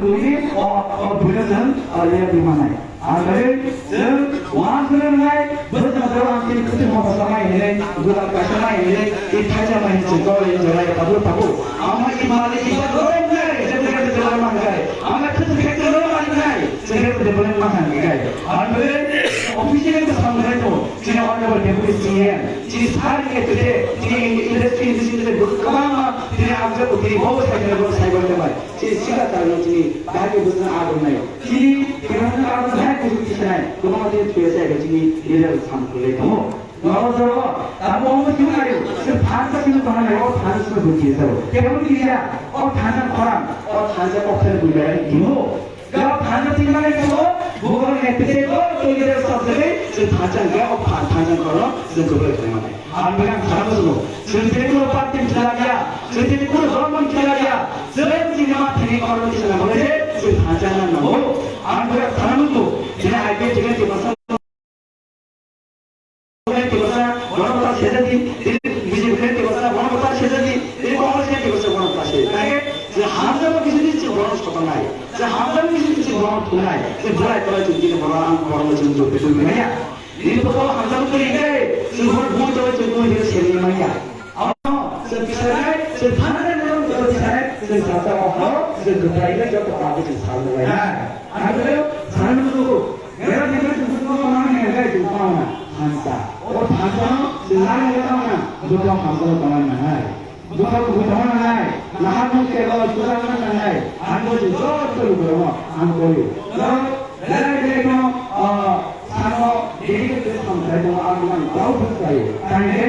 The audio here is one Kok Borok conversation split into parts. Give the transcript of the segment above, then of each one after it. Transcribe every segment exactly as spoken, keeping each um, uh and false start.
Tini o, o, buino chwng, o, leya di manai. Ang bagwi chwng uansukna rwnai, bwswk jora ang tini kwthwi mokol samai hinwi, gwdal kaisa mai hinwi, tei thaisa mai hinwi chwng kok hinwi jora tabuk tabuk. Ama i mali i ba gorok nai, je bwrwi de bwrwi man gai. Ama thwk thwk khe kwrwi man gai, je bwrwi de bwrwi man gai. Ang bagwi officially bwsang bai to, chini honorable deputy C M, chini sir ni kwthwi, chini industry, industry, industry, kwbangma tini ang je tini bo sai bo sai bo bai. Chini sikha tarno chini bahai bwswk agon nai. Chini kwbangma agon bahai kuchuk tisanai. Kwbangma chini thwiya chai chini leader sam kwlai tongo. Noro joro tamo omo chini ayo. Se thansa chini bahai o thansa chini bwti jao. Kebo ni ya o thansa khorang o thansa kokthai bwti jao. Yo thansa chini bahai ko bukor ne pete ko to leader sab jai se thansa ga o thansa khorang se kwlai tongo. Ang bilang sana musugo. Chwng tini kuno party ni khela ya. Chwng tini kuno dhormo ni khela ya. Chwng tini ma tini kormo ni khela ya. Chwng thansa na nango. Ang bilang sana musugo. Tini I P F tini tini masa. Tini masa. Bono kota sejadi. Tini B J P tini masa. Bono kota sejadi. Tini Congress tini masa. Bono kota sejadi. Tini hamjak ma kisi tini bono sotonai. Tini hamjak ma kisi tini bono thunai. Tini borai borai tini bono ang bono tini joto tini maya. Nini bokol hamjak twi khe, chwng hor bui tongwi chwng tongwi hino selengwi manya. Amo chwng tisanai, chwng phananai norok chwng tisanai, chwng salsa o hao, chwng kwplai khe joto kabo chwng salnai. Ang tei salnai nugo, mera dikhe chwng chwng tongma nang hwnkhai chwng tongna thansa. O thansa no chwng nang hwnkhai tongna, bwkha hamjak tongna nangnai. Bwkha bwkha tongna nangnai, nahar no kebo sujakna nangnai, ang bo chwng joto lukurokno ang korio. Norok belai belai no, ah, sano dedicated khe samsai tongo, ang nang proud feel khlaio. Tangkhe,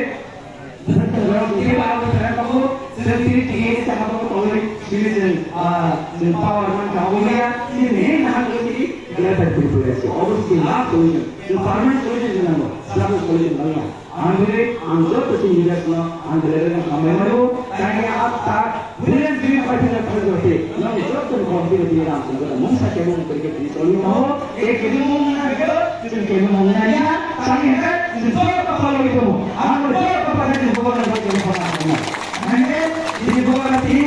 chwng tini ba ang thanai tongo, chwng tini tini saka tongo tongwi, tini chwng, ah, chwng power mankha obo maya, tini main nahar no tini greater Tripura se, obo tini last solution, chwng permanent solution se nango, stable solution nango. Ang bagwi ang joto chini leaders no ang belai no hambai mano. Tangkhe a ta brilliant dream bai phina phai jote nang joto ni kom tini tini ram sung joto mungsa kebo mung tini tini soli mo. E kebo mung na kebo chini kebo mung na ya. Tangkhe chini joto follow ito mo. Ang joto pa chini joto na joto na pa na mo. Nangkhe chini joto na tini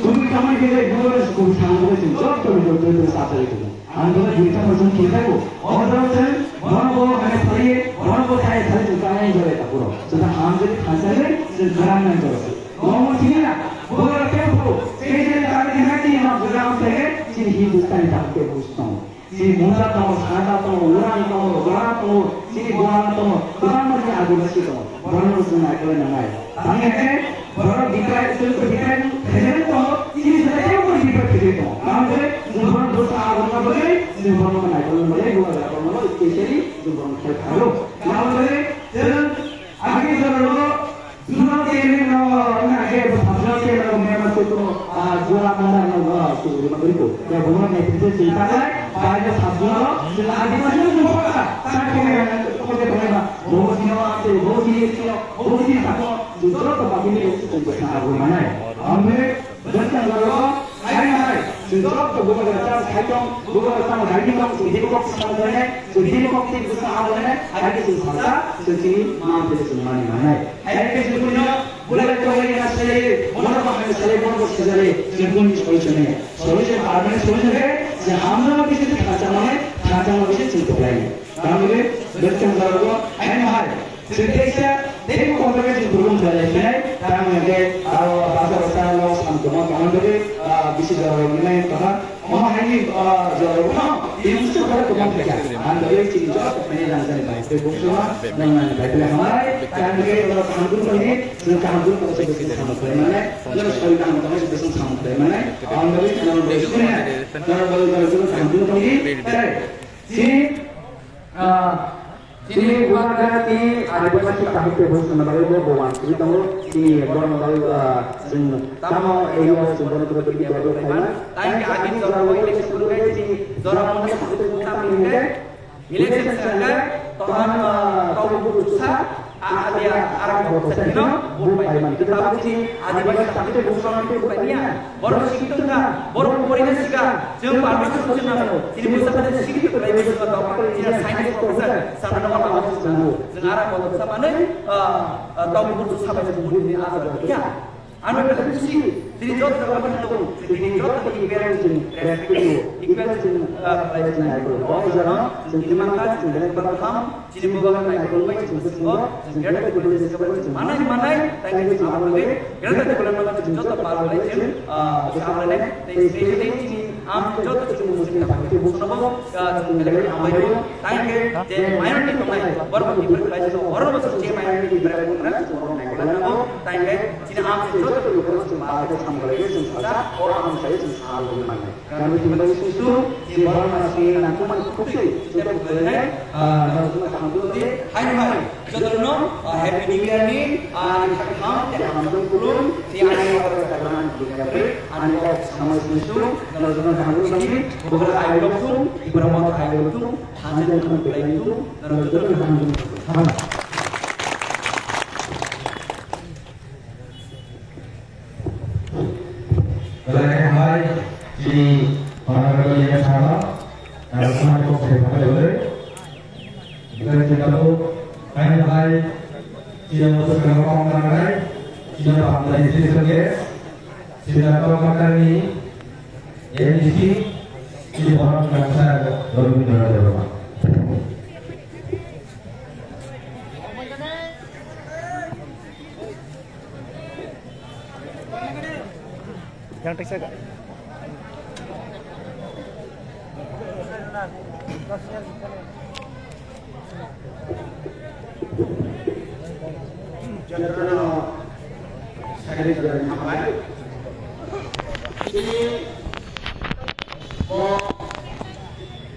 bumi kamai khe joto na sukun sang joto chini joto ni joto ni sa sa ito mo. Ang joto duita percent khe thago. O joto chwng bono bo hane phariye, bono bo thai thai chwng tangnai jora ta puro. Chwng ta ham jodi thansa le chwng kwrang nang jora. Bo mo chini na, bo ra te puro. Te je ta ni ha ti ma jora am te chini Hindustani ta ke bus tong. Chini mungsa tong, sanda tong, urang tong, gora tong, chini gora tong, kwbangma chini Adivasi tong. Bono chwng naikolwi nangnai. Tangkhe borok bikrai, chwng bikrai khaijak tongo, chini saka teibo borok bikrai khaijak tongo. Tamo khe chwng borok dosa aborna bagwi, chwng borok naikolna bagwi, bubagra borokno specially chwng borok khe pharo. Tamo khe chwng agi jorao juno tei no na age bo sabjuna tei no mema se to, ah, jua manda no, ah, chwng rima bagwi ko. Ya borok naikolna chwng tanglai, bai bo sabjuna ro, chwng agi ma chwng borok ta, ta khe ne ko ke bhai ma, bo chino ase, bo chini chino, bo chini ta ko. Chwng joto bagwi ni chwng bwswng abu manai. Ang bagwi bwswng rok hai hai. Chwng joto bubagra chang khai tong, bubagra chang dai tong, chwng dini kok chang khai nai, chwng dini kok twi bwswng abu nai, hai khe chwng salsa, chwng chini mang twi chwng mani manai. Hai khe chwng buino bulai tongwi na sai, bono bo hai sai, bono bo sejari, chwng buini solution nai. Solution, permanent solution khe, je hamjama bisi thansa mane, thansa mane bisi chwng toklai nai. Ang bagwi bwswng rok hai hai. Chwng teisa teibo kotor khe chwng burung belai phinai, tamo hwnkhe aro basa basa no samtoma tongna bagwi, ah, bisi jorarok wngnai tongma. Omo haini, ah, jorarok no tini bwswk borok kwbang phaikha. Ang bagwi chini joto phainai rang jani bai tei bumsuma nang nang bai tei hambai. Tamo hwnkhe norok kaham dul tongdi, chwng kaham dul tongsa bwswk samung khlai mannai, norok soi kaham tongsa bwswk samung khlai mannai. Ang bagwi norok bagwi sukri nai, norok bagwi norok kaham dul tongdi. Tei chini, ah, Chini bubagra tini Adivasi kaham khe bo swnam bagwi bo bo uansugwi tongo. Chini borokno bagwi, ah, chwng tamo area o chwng borokno tini develop khaima. Tei ani jora o election phuru khe chini jora mwnai kaham khe bo tamo hwnkhe election chwng khe tohan, ah, tong bukusa, ah, adia arak bo sa dino vote pai man. Kintu tamo chini Adivasi kaham khe bo swnam khe vote pai ya. Borok sikitwng kha, borok porina sikha, chwng permission solution nango. Chini bwsa phano sikitwng khlaiwi swngo, tamo chini scientist professor, sana nokha office nango. Chwng ara bolok sa manwi, ah, ah, tamo busu sabai chwng buini asa kha. Ano kha chwng si, Tini joto joto ni tongo, tini joto ni equal chwng respect o, equal chwng, ah, khlai chwng nai kho. Bo jora chwng tini mankha, chwng belai kotor ham, chini bubagra nai kho bai chwng kusungo, chwng greater Tipraland chwng manai manai, tai chwng abo le greater Tipraland chwng joto pal bai chwng, ah, bwsa abo le, tei specially chini am joto chwng Muslim bhai chwng busa bo, ah, chwng belai hambai o, tai khe je minority tongnai, borok bo different khlai chwng, borok bo chwng je minority different tongnai, chwng borok nai kho nai kho, tai khe Chini amchai joto lukurok chwng bahai khe samkhlai khe chwng sajak, o amchai chwng sal wngwi mannai. Gami chwng bai swisu, je borok masi nangkukmani khukchwi, joto bwkhalinai, ah, norokno kaham tubudi, haino hai, jotono, ah, Happy New Year ni, ah, ani kha kaham, tei kaham tong kulum, tei ani oro kaisa borok ani bwkha bwrwi, ani kok samai swisu, norokno kaham tubudi, bugra ai lokthung, Tipra Motha ai lokthung, thansa wngthung, belai wngthung, norok jotono kaham tong kulum. Belai hambai chini honorable M Sir no, aro samani kok sai phailaiwi. Belai chini tabuk kaini hai chini motor kama kong nangnai, chini pamda isi sege, chini tabuk matani M D C, chini borok nangsa Robindra Debbarma. Yang teksa ka? Jotono sakri jotono hambai. Ini bo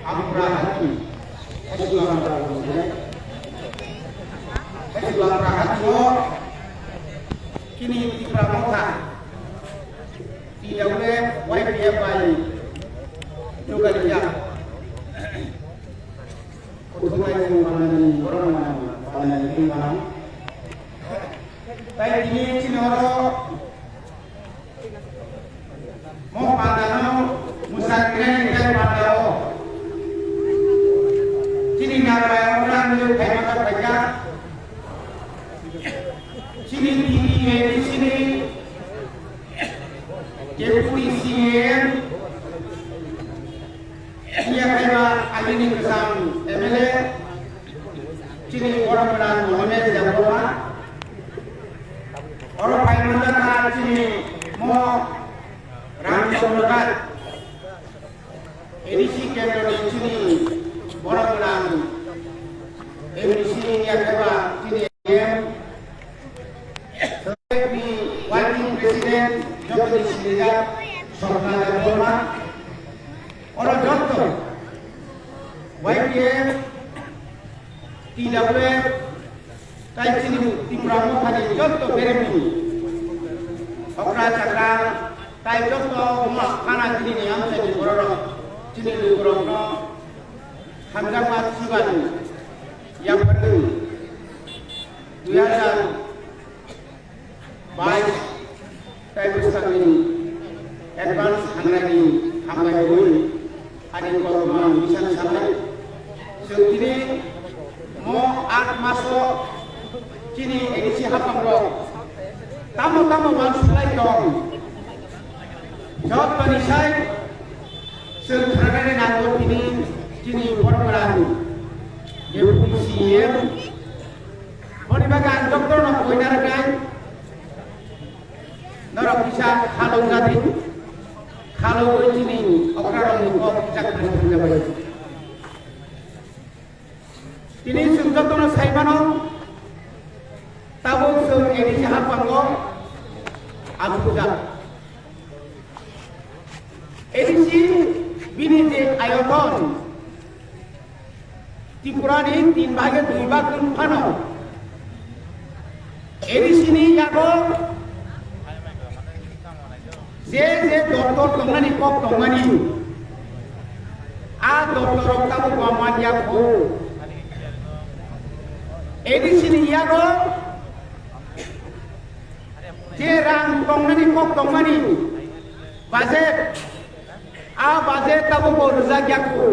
Amra Hati. Hati Amra Hati. Hati Amra Hati o kini Tipra Motha. T W F Y P F bai jogaliya. Kuthumai mung panani, borok mung panani twi manang. Tai tini chini oro mo pandano mwsaknai tei pandao chini narwai ora nwi phaimata phaikha. Chini T V A D C ni Deputy C E M, iya kaiba agini kwcham M L A, chini borok gwnang Mohamed Debbarma, oro phai manjakha chini mo Ramchandra Dhat. A D C kendroni chini borok gwnang M D C ni yakheba chini M P ni working president joto ni sinijak Sopna Debbarma. Oro joto Y P F, T W F, Tai chini Tipra Mothani joto beremni okra chakra tai joto ma khana chini ni amchai ni bororok chini lukurokno hamjakma sibani yapharwi dui hajar bais tai bwskanni advance hamjakni hambai rwi ani kokrokno ang bisa sanai. Chwng tini mo aat maso chini A D C haphangrok tamo tamo uansuk lai tong, jotoni sai chwng khnanani nango tini chini borok rang Deputy C E M. Boni bagwi ang doctor no koina rwknai. Norok kisa khalok jadi, khalok oi chini okrarokni kok kisa khalok jabai. Tini chwng jotono sai mano, tabuk chwng A D C haphango achukjak. A D C bini je ayoton, Tripura ni tin bhage dui bhag wng phano A D C ni yago je je doptor tongnani kok tongmani, a doptor rok tabuk ba man ya kho. A D C ni yago je rang tongnani kok tongmani budget, a budget tabuk bo rwjak ya kho.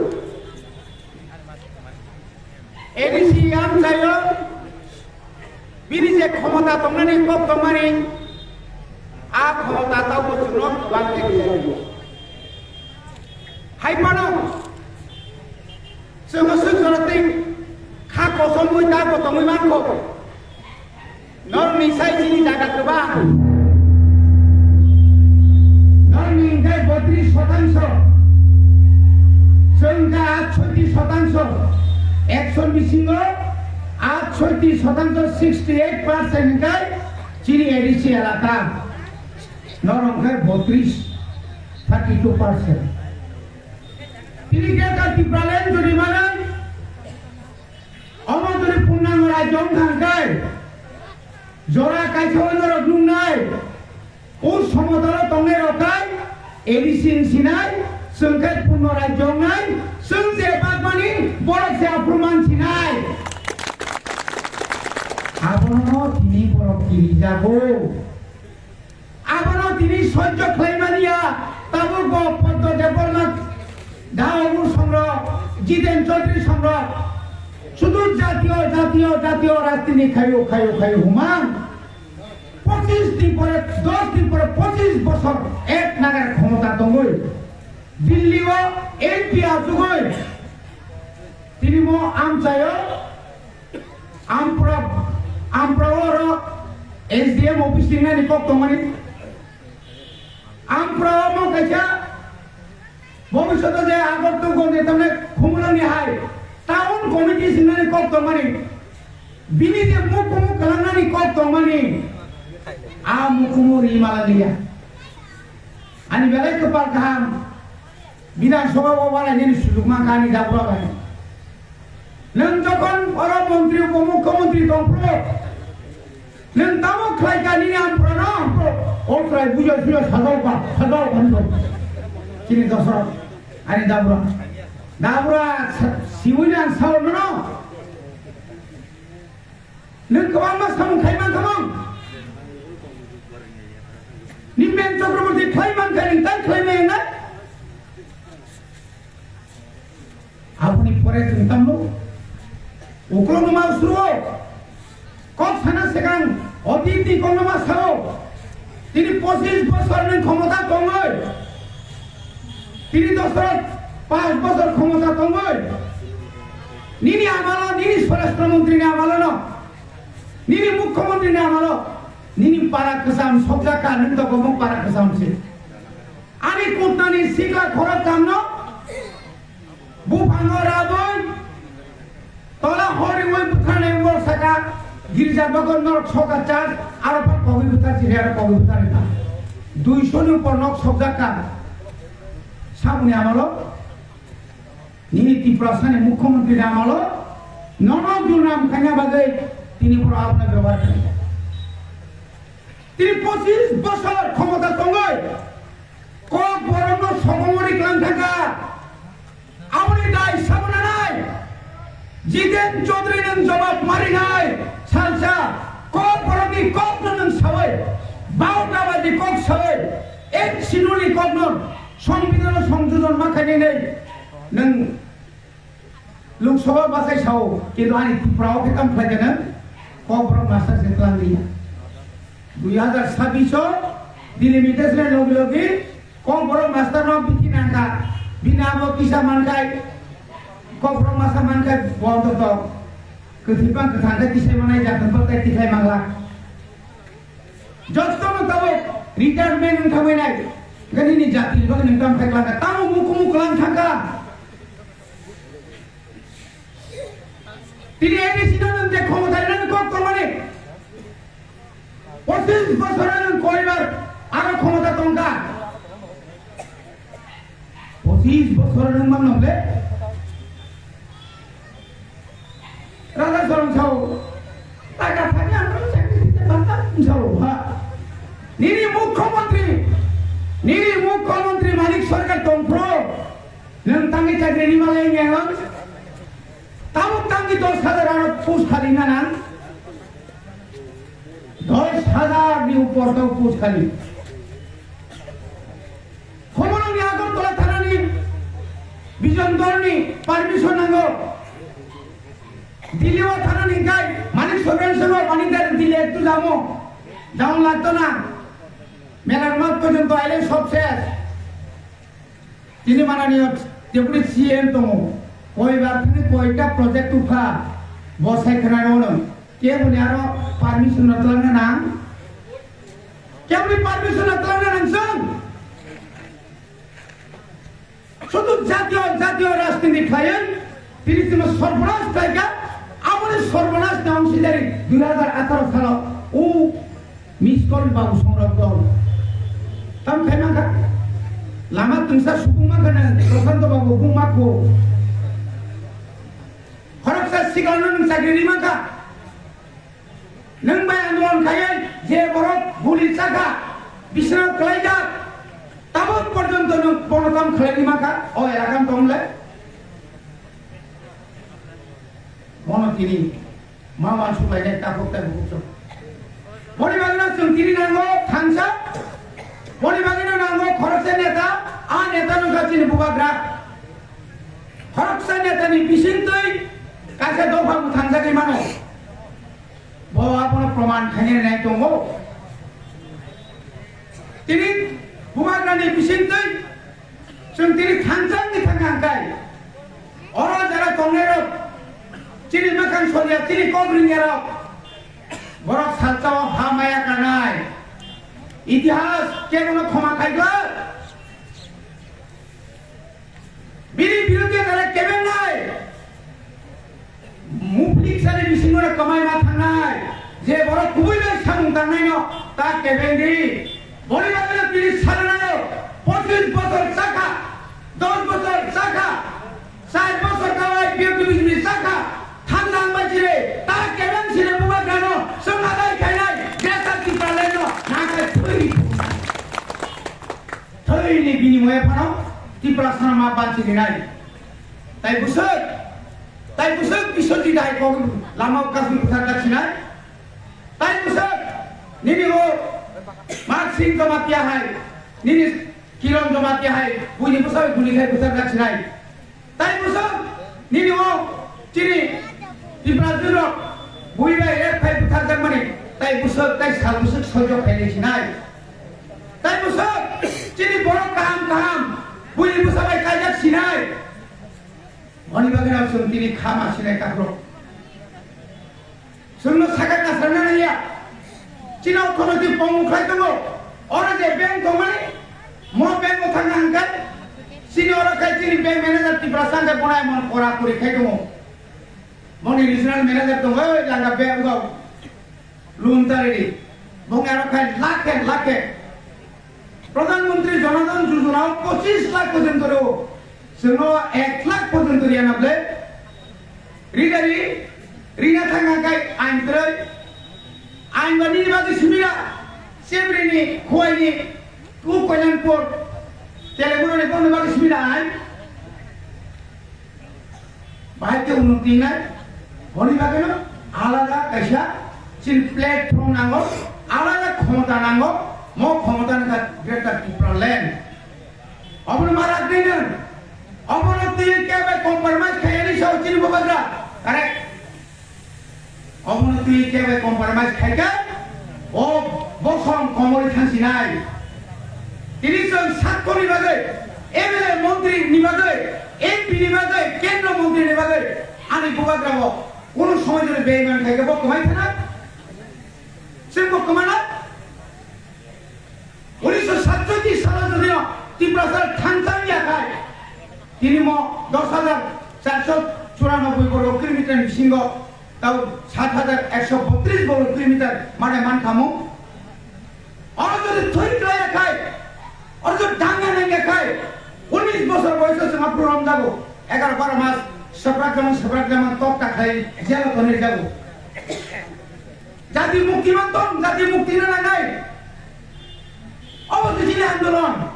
A D C amchaio bini je khomota tongnani kok tongmani, A khorok tatao bo chwngno kwbang khe rijak. Hai phano chwngno swk jora tei kha kosomwi ta bo tongwi mankho. Norokni sai chini jaga kwbang. Norokni hwnkhe botris shotangso. Chwng kha atshotti shotangso. Ekshon bisingo atshotti shotangso, sixty eight percent hwnkhe chini A D C elaka. Norok hwnkhe botris, thirty two percent. Tini khe ta Tipraland jodi manai, omo jodi purnango rajyo wngkha hwnkhe, jora kaisa o norok nungnai, o somotalo tongnai rok khai, A D C wng sinai, chwng khe purno rajyo wngnai, chwng je bagmani borok se aphuru man sinai. Abono tini borok kirijago. Abono tini sojjo khlaimani ya, tabuk bo Poddo Debbarma, Daobur songrok, Jiten Chaudhary songrok, sudu jatiyo, jatiyo, jatiyo rajniti khayo, khayo, khayo humang. Pochis din pore, dos din pore, pochis bosor ek nagar khomota tongwi Dilli o M P achugwi tini mo amchaio Ampra, Ampra oro S D M office ringnani kok tongmani. Ampra omo kaisa bhobishoto je Agartala gonje tamne Khumulwng ni hai town committee singnani kok tongmani. Bini je mukumu kwlangnani kok tongmani. A mukumu rimala liya. Ani belai kwpal kaham. Bidhan Sabha o walainani sujuk mankha ani Dabura bai. Nwng jokhon oro montri, upomukhyamantri tongphuru, nwng tamo khlai kha nini Ampra no? Ampra o chwrai bujo sujo sajao kha, sajao kha hinwi. Chini Dosrot, ani Dabura. Dabura sa-, siwi nang sao nono. Nwng kwbangma samung khai mankha mung. Nimen Chakraborty khlai mankha, nwng tai khlai maya na? Aboni pore chwng tamo uklokno ma usuro. Kok sana swkang otitni kokno ma sao. Tini pochis bosor nwng khomota tongwi, tini Dosrot panch bosor khomota tongwi, nini amalo, nini Swarashtra Montri ni amalo no, nini Mukhyamantri ni amalo, nini para kwcham sokjak kha, nwng to gomok para kwcham se. Ani kutnani sikla khorok kamno buphango rabwi tola horiwi bwtharnai wngkha saka, girja bagon norok soka church, aro pha kogwi bwthar chiri aro kogwi bwthar wngkha. Duiso ni upor nok sokjak kha. Saboni amalo, nini Tiprasani Mukhyamantri ni amalo, nono durnam khaina bagwi tini borok abono bebohar khlai. Tini pochis bosor khomota tongwi Kokborokno sokomori klang thangkha. Aboni dai sabo nanai. Jiten Chaudhary nwng jobab marinai. Salsa Kokborokni kokno nwng sawi, barotabaji kok sawi, ek sinuli kokno Songbidanno songjojon ma khainai nwng Lok Sabha bachai sao, kintu ani Tripura o khe tamo khlai khe nang, Kokborok master se twlang liya. Dui hazar sabbish o delimitation ni logi logi Kokborok master no bithi nangkha, bini abo kisa mankhai, Kokborok master mankhai bo to to kwthwi bang kwthang khe tisai manai, jathang bwtai tikhai mangla. Jotono tabuk retirement wng thangwi nai, gani ni jati ni bagwi nang tamo khlai khlangkha, tamo mukumu kwlang thangkha. Tini A D C no nwng je khomota rinani kok tongmani, pochis bosor nwng koibar aro khomota tongkha. Pochis bosor nwng mano le? Raja Sorong sao, taka thani ang chakri thite banta sao ha. Nini mukhyamantri, nini mukhyamantri Manik Sarkar tongphro, nwng tangni chakri ni malai ngengang. Tabuk tangni dos hazar ano post khali na nang. Dos hazar ni upor to post khali. Khumulwng ni Agartala thanani Bijon Dolni permission nango. Delhi o thanani hingkai Manik Sarkar ni sabo Manik Dar Delhi ektu jamo. Jaon lagto na. Melarmat porjonto aile sob ses. Tini mananiyo deputy C M tongo. Koibar thani koita project upha. Bo sai khna rono. Keboni aro permission na twlangna nang. Keboni permission na twlangna nang chwng. Sudu jatiyo, jatiyo rajniti khlaiwi, tini chwngno sorbonas khlaikha, aboni sorbonas ni ongsidari dui hajar atharo salo o miskol babu songrok dol. Tam khai mankha, lama twngsa supung mankha nang, Prashanto babu bung makho. Khoroksa sigalno nwng chakri ri mankha. Nwng bai andolon khaiwi je borok guli chakha, bisrao kwlaijak, tabuk porjonto nwng bono tam khlaini mankha, o elakam tong le? Bono tini ma uansuk lainai takhuk tai bukhuk chwng. Boni bagwino chwng tini nango thansa, boni bagwino nango khoroksa neta, a neta nungkha chini bubagra. Khoroksa netani bisingtwi kaisa dopha mwthangjagwi mano. Bo abono proman khainai nai tongo. Tini bubagrani bisingtwi chwng tini thansa wngwi thangkha hwnkhe, oro jara tongnairok, chini mwkhang soria, chini kok ringyarok, borok salsao ha maya kanai. Itihas kebono khoma khaigwlak. Bini biruddhe jara kebengnai, muplik sani bisingo no kwmai ma thangnai, je borok kubui bai samung tangnaino ta kebengdi. Boni bagwino tini sananaio, pochis bosor chakha, dos bosor chakha, char bosor kawai B J P B J P chakha, thangnang bai chire, ta kebeng sire bubagrano, chwng adai khainai, Greater Tipraland no, nakai thwi. Thwini binimoye phano Tiprasano ma banchi rinai. Tai bwswk, tai bwswk Biswajit hai kok lama o kasui bwthar jak sinai. Tai bwswk nini o Mak Singh Jamatia hai, nini Kiron Jamatia hai, buini bwsai guli khai bwthar jak sinai. Tai bwswk nini o chini Tiprajwk rok bui bai rep khai bwthar jak mani, tai bwswk, tai sal bwswk soijo khai nai sinai. Tai bwswk chini borok kaham kaham buini bwsa bai kaijak sinai. Boni bagwi no chwng tini khama sinai takhuk. Chwngno saka kasarna nangya. Chini orthonoitik pongmung khlai tongo. Oro je bank tongmani, mo bank o thangna hwnkhe, chini oro khai chini bank manager Tiprasa hwnkhe bonai mon kora kori khai tongo. Moni regional manager tongo, oi langa bank o. Loan ta ready. Bong aro khai lakhe lakhe. Pradhan Mantri Jan Dhan Yojana o pochis lakh porjonto rw. Chwngno ek lakh porjonto riya na ble. Ri gari, rina thangna khai ain kwrwi. Ain ba nini bagwi simi ra. Chebrini, Khowai ni, ku Kalyanpur. Telenggana ni tongni bagwi simi ra ain. Bahai khe unnoti nai, hwnwi bagwino alada kaisa chini platform nango, alada khomota nango, mo khomota wngkha Greater Tipraland. Obono ma ragwi nang, obono twi kebo compromise khaiyani sao chini bubagra, correct? Obono twi kebo compromise khaikha, o bosong komorwi thangsinai. Tini chwng saktorni bagwi, M L A montri ni bagwi, M P ni bagwi, kendro montri ni bagwi, ani bubagrabo kunu somoy jodi beiman khaikha, bo kwmai thana? Chwng bo kwmana? Unisho satchoti salo jodino Tiprasa thangthang yakhai, tini mo dos hajar charso churanobboi borgo kilometer ni bisingo tau sat hajar ekso botris borgo kilometer mane mankhamu. Oro jodi thwi klai yakhai, oro jodi danga nang yakhai, unis bosor boyoso chwng aphuru romjago, egaro baro mas swprak jamon swprak jamon tok ta khlai jelo tonwi jago. Jati mukti mantong, jati mukti na nangnai. Obo to chini andolon.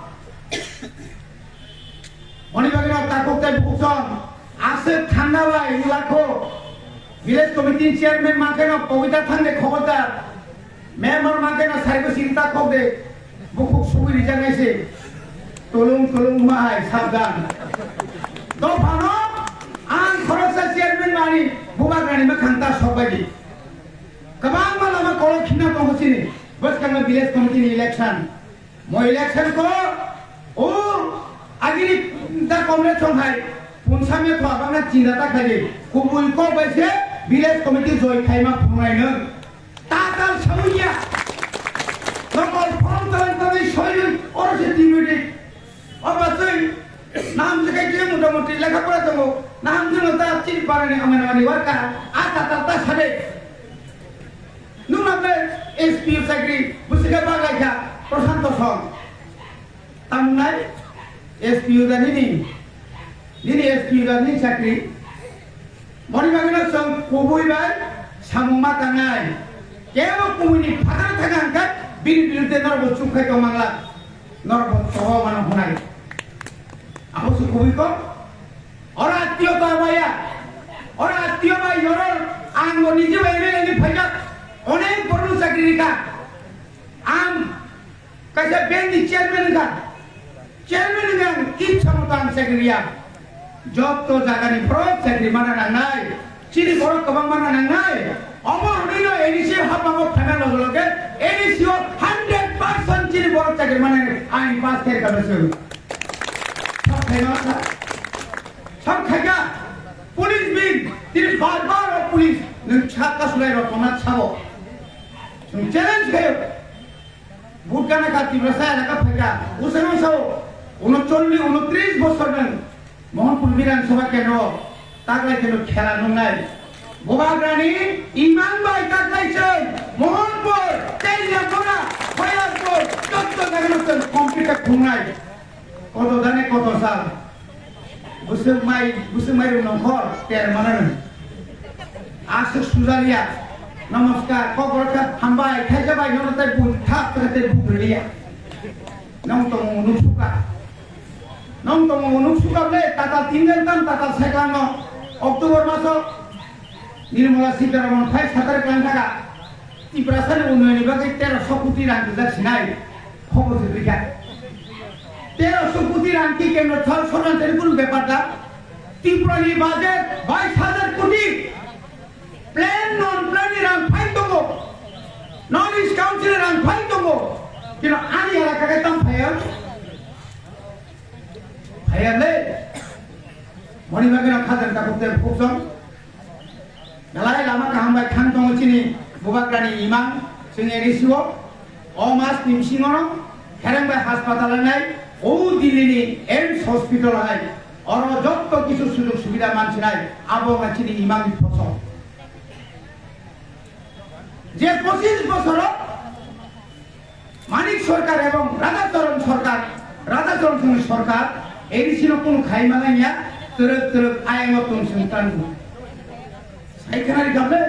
Boni bagwi no takhuk tai bukhuk song. Aswk thangna bai ulakho. Village committee chairman mankhe no Pabita Thangde khobordar. Member mankhe no Saibo Singh takhuk de. Bukhuk sugwi rijak nai se. Tulung tulung mahai sabdan. Dophano ang khoroksa chairman mani bubagrani mwkhang ta sokbaidi. Kwbangma lama kolok khina tongo chini. Bwskangma village committee ni election. Mo election ko o agini da Congress song hai punsa me thwa bangna chinda ta khai de. Kubui ko bai se village committee joy khai ma phunai no. Tatal sawiya. Nokol form talan talan soyun oro se dimidi. Oba twi nam je kai je motamuti lekha pora tongo. Nam je ta chini parani amani amani waka. A tatal ta sade. Nung na ble S P O chakri bwswk khe baglaikha Prashanto Song. Tamnai S P O da nini, nini S P O da nini chakri. Moni bagwino chwng kubui bai samung ma tangnai. Kebo kubui ni phataro thangkha hwnkhe bini birudde norok bo chukkhai tongmangla. Norok bo choba mano hwnai. Abo se kubui kok. Oro attiyo ta baya. Oro attiyo bai oro ang bo niji bai M L A ni phaijak. Onek borno chakri rika. Ang kaisa bank ni chairman wngkha. Chairman wngkha ang itsa moto ang chakri riya. Joto jaga ni borok chakri mana nangnai. Chini borok kwbang mana nangnai. Omo hwnwi no A D C hapma o phaina loge loge A D C o hundred percent chini borok chakri mana ang pass khe kha bwswk. Sab khaima kha. Sab khaika. Police bin, tini bar bar o police nwng sa kasulai rok tongna sabo. Nwng challenge khayo. Vote gana kha Tiprasa elaka phaika. Usai usao. Uno cholli, uno tris bosor nwng. Mohanpur Bidhan Sabha kendro. Taklai kendro khela nungnai. Bubagrani imang bai taklai chwng. Mohanpur, Teliamura, Khairpur, jotto jaga no chwng complete khungnai. Koto dane koto sal. Bwswk mai, bwswk mai rwng nongkhor, ter mananw. Aswk sujaliya. Namaskar, kok borok kha hambai, khaija bai, nono tai bui thap khe tai bui rwliya. Nong tongo nuk suka. Nong tongo nuk suka ble, tata tinjan tam, tata seklang no. October maso, Nirmala Sitharaman phai satar klang thaka. Tiprasani unnayonni bagwi teroso koti rang rijak sinai, khobor se rikha. Teroso koti rang ki kendro thal sorkar teri kunu bepar da? Tripura ni budget bais hajar koti. Plan non plan ni rang phai tongo. North East Council ni rang phai tongo. Kino ani elaka khe tam phaiya? Phaiya le. Moni bagwi rang khajan ta khukte khukjong. Belai lama kaham bai thang tongo chini Bubagrani imang, chwng A D C o. O mas ni bisingo no Khereng bai hospital nai, o Delhi ni AIIMS hospital hai. Oro jotto kisu sujog subida mansinai, abo wngkha chini imang ni phosok. Je pochis bosoro Manik Sarkar ebong Radha Charan Sarkar, Radha Charan Singh Sarkar, A D C no kunu khai mananya, twrwk twrwk ayang o tong sung tango. Sai khana ri kable?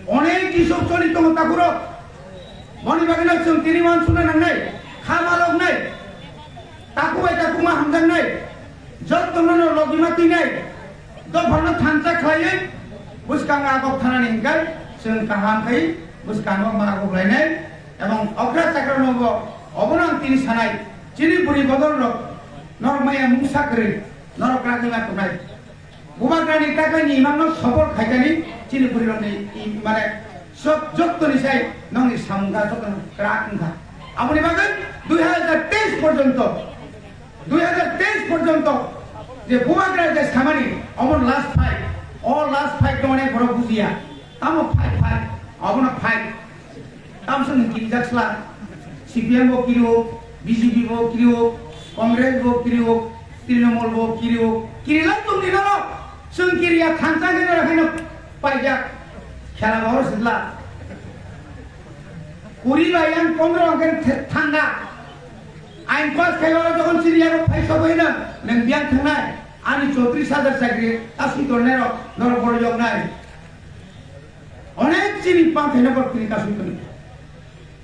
Onek kisok choli tongo takurok. Moni bagwi no chwng tini wan suna nangnai, kha malok nai. Taku bai taku ma hamjak nai. Jotto no no logi ma twi nai. Dophano thansa khlaiwi bwskango agok thanani hwnkhe chwng kaham khai bwskango ma agok lainai, ebong okra chakra nogo obono ang tini sanai, chini bwrwi bodol rok norok maya mungsa kwrwi norok ragwi ma tongnai. Bubagrani takhai ni imang no support khaikani chini bwrwi rokni i-, mane sok jotto ni sai nokni samung kha jotto no kwrak wngkha. Aboni bagwi dui hajar teis porjonto Dui hajar teis porjonto je Bubagra je samani, omo last fight. O last fight no onek borok bujiya. Tamo fight, fight, obono fight. Tamsong ni kirijak sla. C P M bo kiriwo, B J P bo kiriwo, Congress bo kiriwo, Trinamool bo kiriwo. Kirilak tong di norok. Chwng kiriya thansa khe norok haino paijak. Khela bo horo sitla. Kuri bai yang pondro hwnkhe thanda. Ain pass khai oro jokhon chini yago phai sogwi hino, nwng biyang thangnai, ani chotris hajar chakri kasui tongnai rok norok borok yoknai. Onek chini pang khaina borok tini kasui tongo.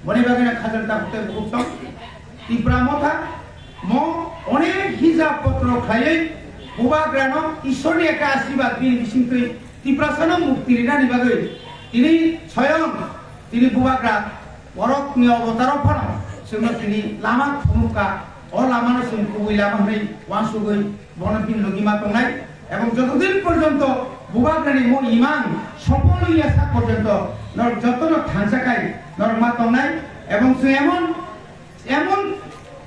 Boni bagwi no khajang ta hote bukuk tong. Tipra motha mo onek hijab potro khlaiwi Bubagrano Ishorni ekta asibad bini bisingtwi Tiprasano mukti rinani bagwi tini soyong tini Bubagra Borokni obotaro phano chwngno tini lama phunukha, o lamano chwng kubui lama hwnwi uansugwi bono bini logi ma tongnai. Ebong jotodin porjonto Bubagrani mo imang sopol wngya sak porjonto norok jotono thansa khai norok ma tongnai. Ebong chwng emon Emon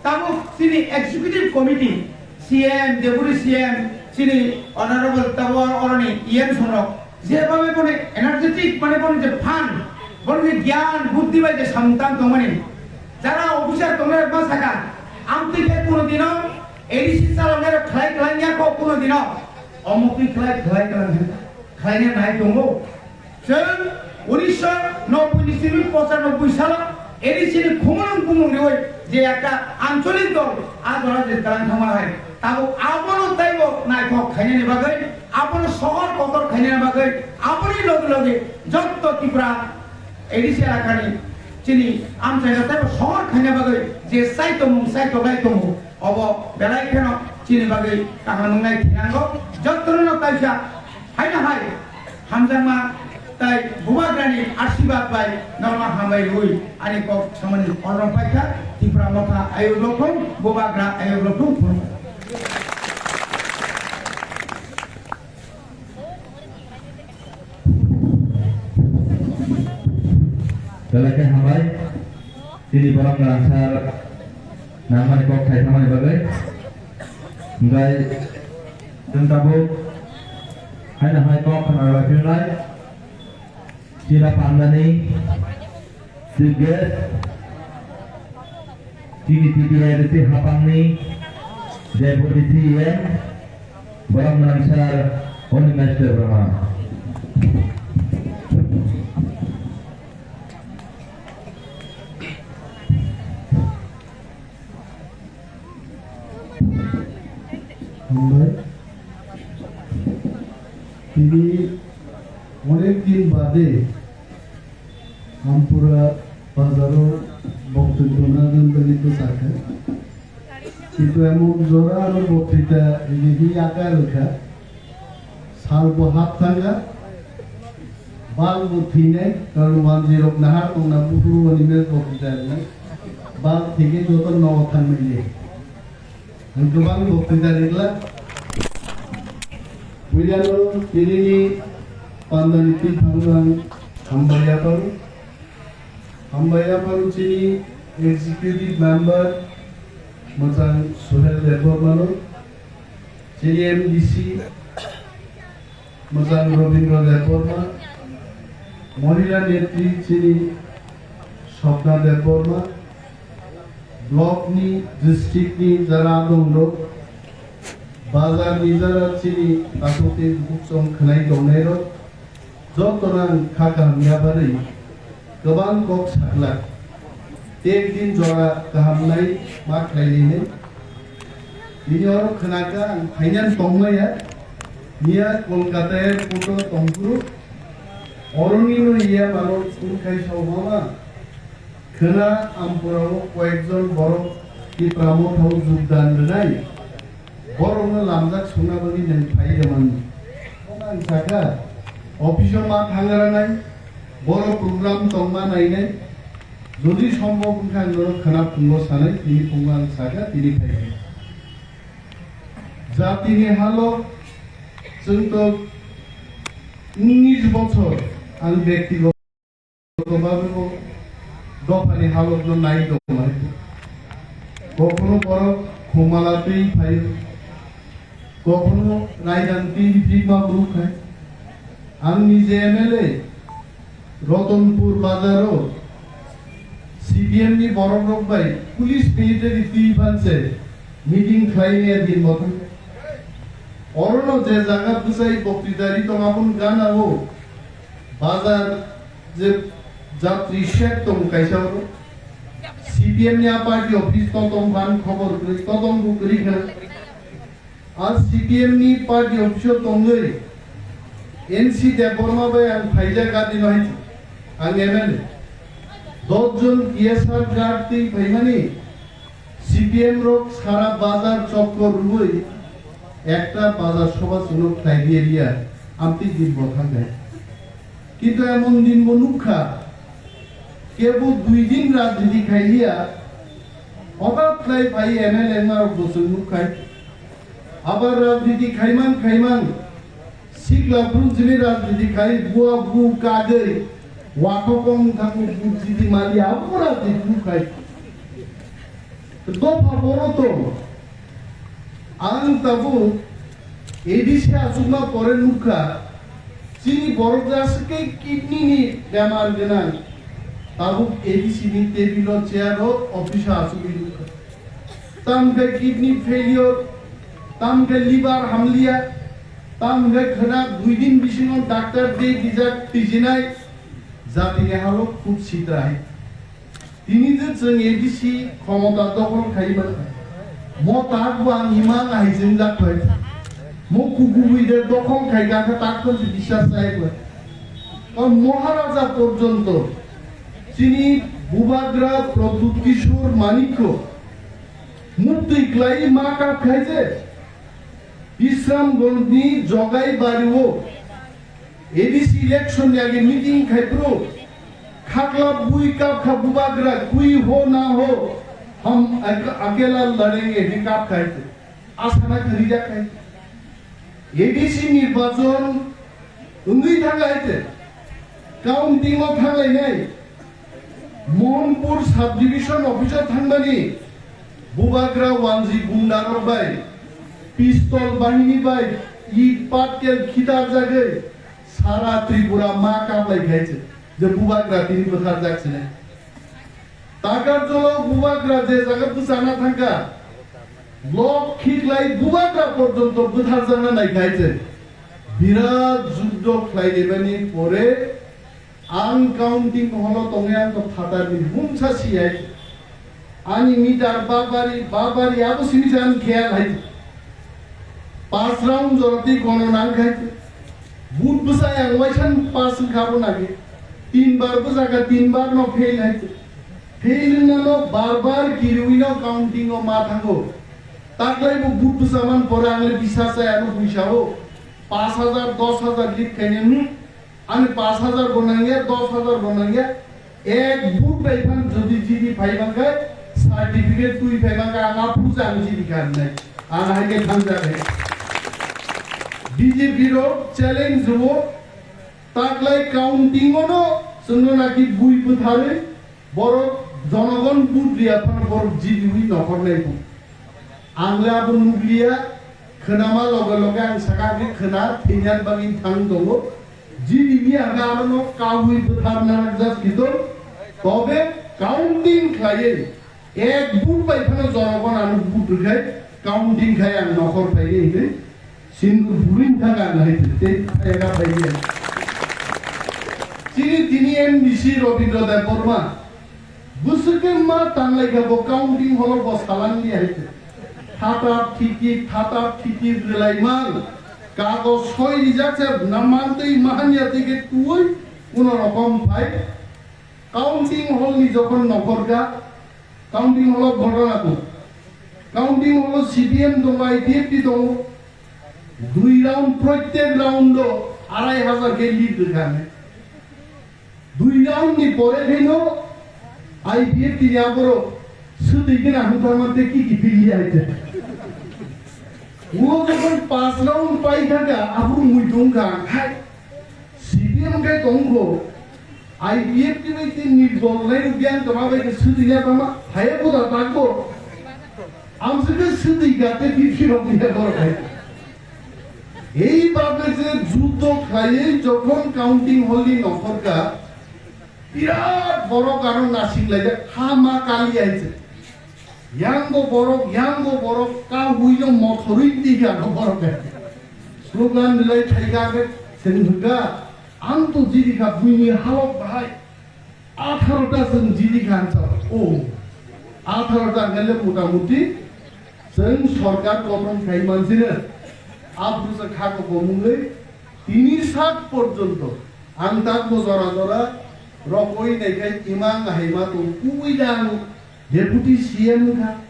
tabuk chini executive committee, C M, deputy C M, chini honorable tabuk oroni E M sonrok, jebabe boni energetic, mane boni je phan, boni je gyan, buddhi bai je samung tang tongmani, jara officer tongnai ma saka, amtwi khe kuno dino A D C chaloknai rok khlai khlai ya kho kuno dino, omo twi khlai khlai khlai khlai nai tongo. Chwng unisho nobboi ni simi pochanobboi salo A D C ni khumulwng bumung riwi je ekta ancholik dol a jora je twlang thangma hai. Tabuk abono taibo naithok khainani bagwi, abono sohor kotor khainani bagwi, aboni loge loge jotto Tripura A D C elakani chini amchaino taibo sohor khaina bagwi je sai tongmung, sai toklai tongo, obo belai kheno chini bagwi kaham wngnai thinango. Jottono no kaisa haino hai hamjakma tai bubagrani asirwad bai norma hambai rwi ani kok samani orong paikha. Tipra Motha ayuk lokhong, bubagra ayuk lokhong phunukha. Belai khe hambai, chini borok mwnangsar nangmani kok thai thamani bagwi. Hwnkhe chwng tabuk haino hai kok khna rwlai phirnai. Chini pandani chief guest, chini T T R C hapangni deputy C E M, borok mwnangsar Oni Master Brahma. Hambai. Tini onek din bade Ampura bazaro boktwibyo nagani bwsakha. Kintu emon jora aro boktwita rini hi aka rwkha. Salbo hap thangkha, balbo thwinai, karon manjwi rok nahar tongna buphuru oni mes boktwita rwnai. Bal thwikhe joto nogo thangmani. Ang kwbang boktwita rijla. Puilano tinini pandani twi phangno ang hambai yapharo. Hambai yapharo chini executive member mwchang Suhel Debbarmano, chini M D C mwchang Robindra Debbarma, Mohila Netri chini Swapna Debbarma, block ni, district ni jara adongrok, bazar ni jara chini takhuk tei bukhuk chong khwnai tongnairok, jotono ang kha kaham yaphari kwbang kok saklak. Tei din jora kaham nai ma khlai nai. Bini oro khwnaka ang phainani tongmaya, miya Kolkata airport o tongphuru, oroni no iya mano phone khai sao, mama, khwna Ampura o koyekjon borok Tipra Motha o jogdan rwnai, borokno lamjak songna bagwi nwng phai rwmani. Ang sakha, office o ma thang rwnai, borok program tongma nainai, jodi sombhob wngkha ang norok khwna phungo sanai, tini phungo ang sakha, tini phai kha. Jatini halo chwng to unis bochor ang bektigoto bhabe bo dophani halokno nai tongmani. Kokhono borok khumala twi phaio, kokhono raidang twi riphi ma bruk khai. Ang nije M L A, Ratanpur bazaro C P M ni borok rok bai police military twi phanse meeting khlai ya din mothang. Orono je jaga bwsai boktwita ri tong aboni gana o bazar je jatri shed tong kaisa oro C P M ni a party office totong ban khobor kwrwi totong bo kwrwi khna. Ar C P M ni party office o tongwi N C Debbarma bai ang phaijak gadi no hai ang M L A. Dos jon T S R guard twi phaimani C P M rok sara bazar chokkor rwui ekta bazar sobha chwngno khlai di ria amtwi din bo thangkhe. Kintu emon din bo nukha, kebo dui din rajniti khai lia, hothat khlai phai M L A wngmarok bo chwng nukkhai. Abar rajniti khaimang khaimang, sikla phuru jini rajniti khai, bua bu kagwi, wathokong thango bu jiti mali, abo rajniti nukkhai. Dopha boro tong. Ang tabuk A D C achukma pore nukha, chini borok jaswk khe kidney ni bemar gwnang, tabuk A D C ni table o chair o office o achugwi nukha. Tam khe kidney failure, tam khe liver hamliya, tam khe khwna dui din bisingo doctor de dijak twijinai, jatini halok khub sitrai. Tini je chwng A D C khomota dokhol khai mankha, mo tak bo ang imang hai chwngjak phai. Mo kukubui de dokhol khai kha khe tak phano se biswas chai khlai. O Maharaja porjonto chini Bubagra Pradyut Kishore Manikko muktwi khlai ma kap khai je Bisramganj ni Jogai Bari o A D C election ni age meeting khai phuru khakla bui kap kha Bubagra, "Koi ho na ho, hum ak-, akela ladenge," hwnwi kap khai te. Asana khari jak khai. A D C nirbachon wngwi thang hai te. Counting o thang lai nai. Mohanpur subdivision office o thangmani Bubagra wanji gunda rok bai, pistol bahini bai, it patkel khitar jagwi sara Tripura ma kaplai khai se je Bubagra tini bwthar jak sine. Takarjolo Bubagra je jaga bwchana thangkha, lok khiklai Bubagra porjonto bwthar jana nai khai se. Birat juddo khlai lebani pore Ang counting hall o tongwi ang to phatar ni mungsa siyai. Ani meter babari, babari abo simi se ang kheyal hai. Pass round jora twi gono nang khai. But bwsa ang waisan pass wngkha bo nagi. Tin bar bwsa kha, tin bar no fail hai. Fail wngna no bar bar kiriwi no counting o ma thango. Taklai bo but bwsa man pore ang le bisas chai ano puisa o. Pash hajar, dos hajar lit khainani. Ani pash hajar bo nangya, dos hajar bo nangya. Ek but bai phan jodi G D phai mankha, certificate twi phai mankha, ang aphuru se ang G D kha hinai. Ang hai khe thangjak hai. B J P rok challenge rwo, taklai counting o no chwngno naki bui bwtharwi borok jonogon but riya phano borok G D wi nokhornai bo. Ang le abo nukliya, khwnama loge loge ang saka khe khwna thwinan bagwi thang tongo. Jini ni ang abo no kaui bwthar narakjak kito. Tobe counting khlaiwi ek but bai phano jorogon ano but rwkhai counting khai ang nokhor phaiwi hinwi sindur burin thang ang hai tei phaiga phaiwi. Chini tini M D C Robindra Debbarma. Bwswk khe ma tanglai kha bo counting hall o bo salang di hai khe. Thatap thikip, thatap thikip rwlai mang. Kagoj soi rijak se na mantwi mahanya twi khe twi kuno rokom phai. Counting hall ni jokhon nokhor kha, counting hall o ghotona tong. Counting hall o C P M tongo, I P F T tongo. Dui round, prottek round o arai hajar khe lead rwkha hinwi. Dui round ni pore khaino I P F T ni aborok swtwi gana hwnthangma tei kiki piliya hai khe. O jokhon pash round pai thangkha, aphuru muitu wngkha, hai, C P M khe tongkho, I P F T bai tei nirdol nai rwkya wngkha, ma bai khe swtwi ya tongma, phaiya buda takbo. Amswk khe swtwi ga tei P P rok ya borok hai. Ei bagwi je juddo khlaiwi jokhon counting hall ni nokhorka, birat borok ano nasing laijak, ha ma kali hai se. Yang bo borok, yang bo borok, ka hui no mothorwi tigi ano borok hai. Slogan rwlai thaiga khe, sengkha, ang to jiri kha buini halok bahai. Atharo ta chwng jini kha ang sa o. Atharo ta hwnle mota moti chwng sorkar kothom khai mansino. Aphuru sa kha ko bomungwi tini sak porjonto ang takbo jora jora rokoi naikhai imang haima tong kubui da ang deputy C M kha.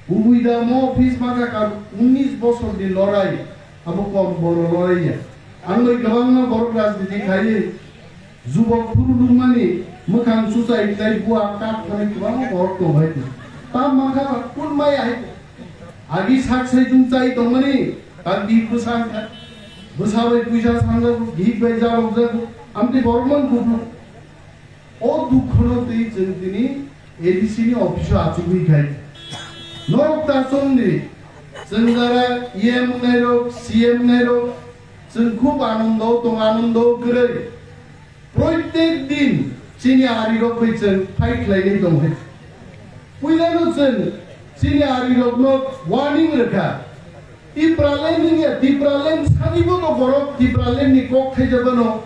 Kubui da mo office maka ka unnish bosor ni lorai, abo kom boro lorai ya. Ang bai kwbangma borok rajniti khaiwi jubok phuru nukmani mwkhang suchai tai bua kak thani kwbangma borok tong hai. Ta maka ba kun mai hai. Agi sak sai jung chai tongmani, ta di bwsang kha. Bwsa bai puisa sanjago, gihik bai jalok jago, amtwi borok man kuphur. O dukhono twi chwng tini A D C ni office o achugwi khai. Norok ta chongdi, chwng jara E M wngnai rok, C M wngnai rok, chwng khub anondo tong, anondo kwrwi. Proitek din chini ari rok bai chwng fight khlainai tong hai. Puilano chwng chini ari rokno warning rwkha. Tipraland wngya, Tipraland sanibo no borok Tipraland ni kok thaijabano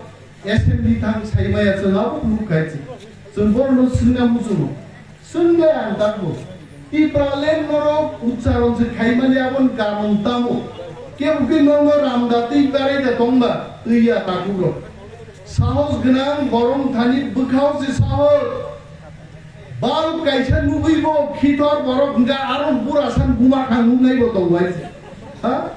assembly thang saimaya chwng abo nuk khai chwng. Chwng borokno swngna muchungo. Swngde ang tabuk. Tipraland norok uchcharon se khaimani aboni karon tamo? Kebo khe nokno ramda twi barai da tongba twi ya takhuk rok. Sahos gwnang borok thani bwkhao se sahos. Bal kaisa nugwi bo khithor borok hwnkha aro bura san buma khang nuknai bo tong bai se. Ha?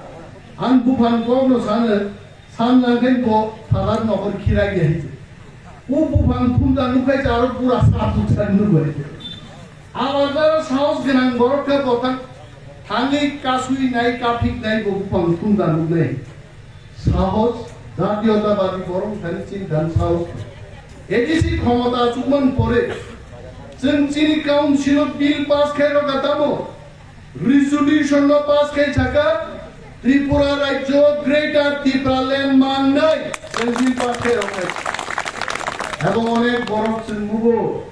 Ang buphang kokno sano. San nangkhe bo phatar nokhor khirai ya hiche. O buphang phunda nukhai cha aro pura sap suk san nukbai. Abadar sahos gwnang borok khe botang thangwi kasui nai kaphik nai bo buphang phunda nuknai. Sahos, jatiyotabadi borok thani chintan sahos. A D C khomota chukman pore chwng chini council o bill pass khai rwkha tamo? Resolution no pass khai saka Tripura rajyo Greater Tipraland mangnai, chwng bill pass khai rok khai. Abo onek borok chwng nugo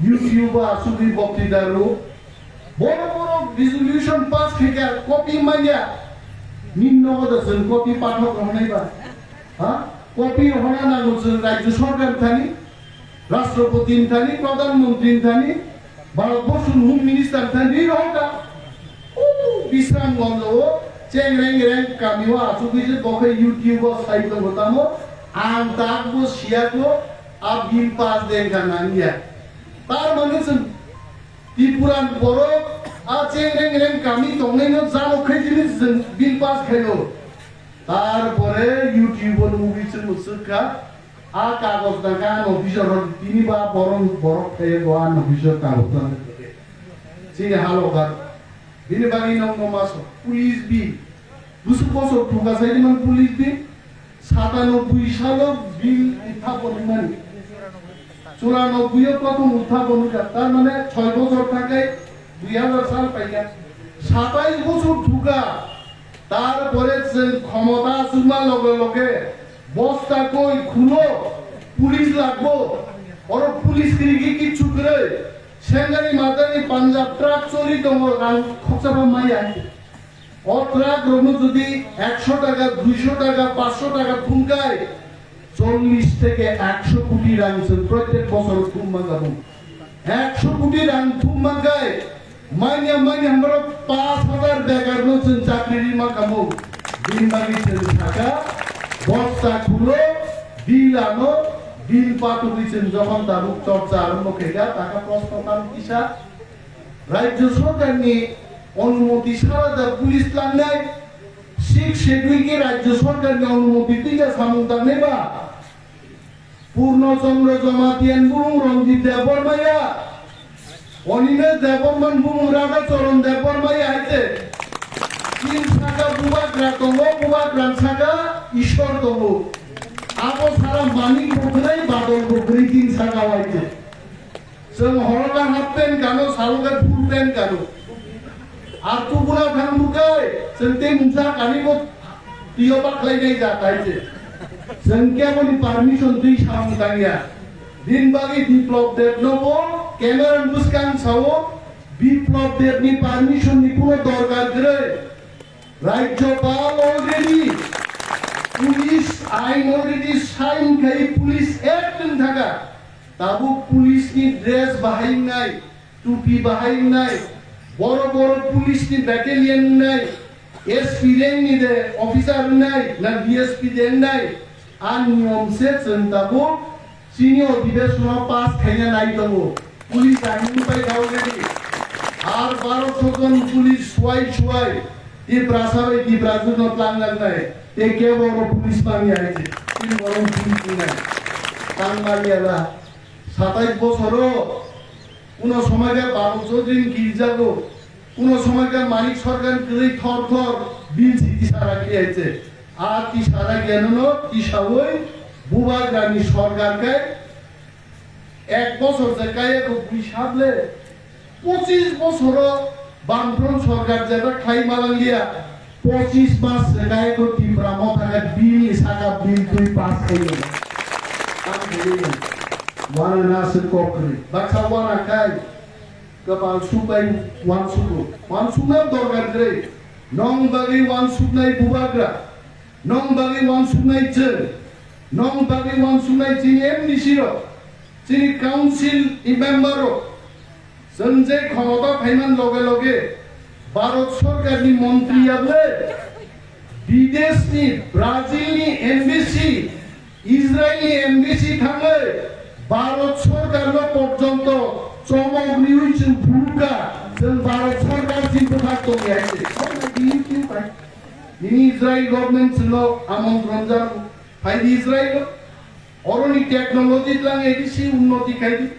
YouTube o asugwi boktwita rw. Borok borok resolution pass khai kha copy manya. Ninno hoda chwng copy pathok rok nai ba. Ha? Copy rok hona nango chwng rajyo sorkar thani, Rashtrapati thani, Pradhan Mantri thani, Bharat Borshon Home Minister thani ri rohor ka. O Bisramganj o chengreng reng kami o achugwi je bokhai YouTube o sai tongo tamo, ang tak bo siya ko a bill pass den ka nangya. Tar mane chwng Tripura ni borok a chengreng reng kami tongnai no jano khai jini chwng bill pass khaio. Tar pore YouTube o nugwi chwng swk kha. A kagoj nangkha ano officer rok tini ba borok borok thaiya go ano officer kagoj nangkha. Chini halokat. Bini bagwi nokno maso police bi. Busuk bosor thuka sai man police bi. Satanoboi salo bill uthapon mani. Churanobboi o prothom uthapon wngkha. Tar mane choi bosor thakai dui hazar sal paikha. Satais bosor thuka. Tarpore chwng khomota achukma loge loge bosta koi khulo, police lagbo, oro police kwrwi khe kichu kwrwi, Sengani matani Punjab truck choli tongo, rang khoksa ba maya. O truck rokno jodi ekso taka, duiso taka, paanso taka thumkai, chollish theke ekso koti rang chwng protek bosor thum mangkha bung. Ekso koti rang thum mangkai, manya manya hamaro paanch hazar bekar no chwng chakri ri mangkha bung. Bini bagwi chwng saka, bosta khulo, bill ano, bill patugwi chwng jokhon tabuk chorcha arombo khaikha, taka proshno tamo kisa, Rajyo Sorkarni onumoti sara da police tlangnai, Sixth Schedule khe Rajyo Sorkarni onumoti twi da samung tangnai ba? Purno Chandra Jamatia ni bumung Ranjit Debbarma ya, Animesh Debbarma ni bumung Radha Charan Debbarma ya hai se. Tin saka bubagra tongo, bubagra ni saka Ishwar tongo. Abo sara manik bo kwrwi, badol bo kwrwi tin saka wai se. Chwng horoka half pant kano, saloka full pant kano. Ar tubura thang bukai, chwng tei mungsa kani bo tio baklai nai ja tai se. Chwng keboni permission twi samung tangya. Din bagwi Biplab Deb no bo camera ni bwskang sao, Biplab Deb ni permission ni kuno dorkar kwrwi. Rajyopal already police ain already sign khai police act wng thaka. Tabuk police ni dress bahai wngnai, tupi bahai wngnai, boro boro police ni battalion wngnai, S P rank ni de officer wngnai, na D S P de wngnai, a niyom se chwng tabuk chini o dibesono pass khaina nai tongo. Police ain wng pai kha already. Ar baro sojon police suai suai Tiprasa bai Tiprajwk no tlang nang nai. Te kebo oro police mani hai se. Tini borom police wngnai. Tang mani ala. Satais bosoro kuno somoi khe Babu Chaudhary ni kirijago, kuno somoi khe Manik Sarkar kwrwi thor thor bini si tisara khe hai se. A tisara khe no no tisaui bubagrani sarkar khe ek bosor je kaya ko bui sable pochis bosoro Bamfront sorkar jeba khlai malangya, pochis mas se kayakgo Tipra Motha khe bill ni saka bill twi pass khayo. Ang khayo. Wana na se kok kwrwi. Baksa wana kai. Kwpal subai wansugo. Wansukna dorkar kwrwi. Nong bagwi wansuknai bubagra. Nong bagwi wansuknai chwng. Nong bagwi wansuknai chini M D C rok. Chini council ni member rok. Chwng je khomota phaiman loge loge Bharat sorkarni montri yable bideshni, Brazilni embassy, Israelni embassy thangwi Bharat sorkarno porjonto chomok riwi chwng phunukha, chwng Bharat sorkar chini bwkhak tongya hai se. Nini Israel government chwngno amontron jano, phaidi Israel. Oroni technology tlang A D C unnoti khaidi.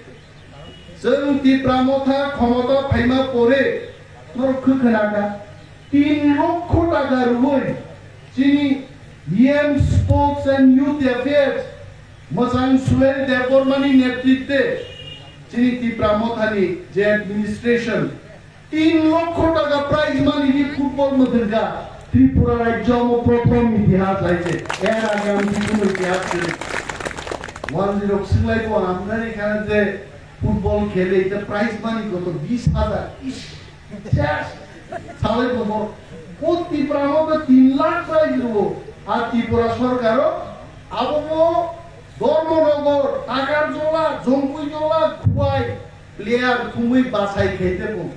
Chwng Tipra Motha khomota phaima pore norok khwkhwna kha tin lokho taka rwui chini E M Sports and Youth Affairs mwchang Suel Debbarmani netritwe chini Tipra Mothani je administration tin lokho taka prize money ni football mwthangkha Tripura rajyo omo prothom itihas hai se. Er age ang bikunu itihas kwrwi. Wanjwi rok swnglaio ang amkha ni khana je football khele ita prize money koto bis hajar. Ish. Yes. Salai kotor. O Tipra mo to tin lakh prize rwo. A Tripura sorkaro abo mo Dharmanagar, Takarjola, Jompuijola, Khwai player thumwi bachai khaite bo.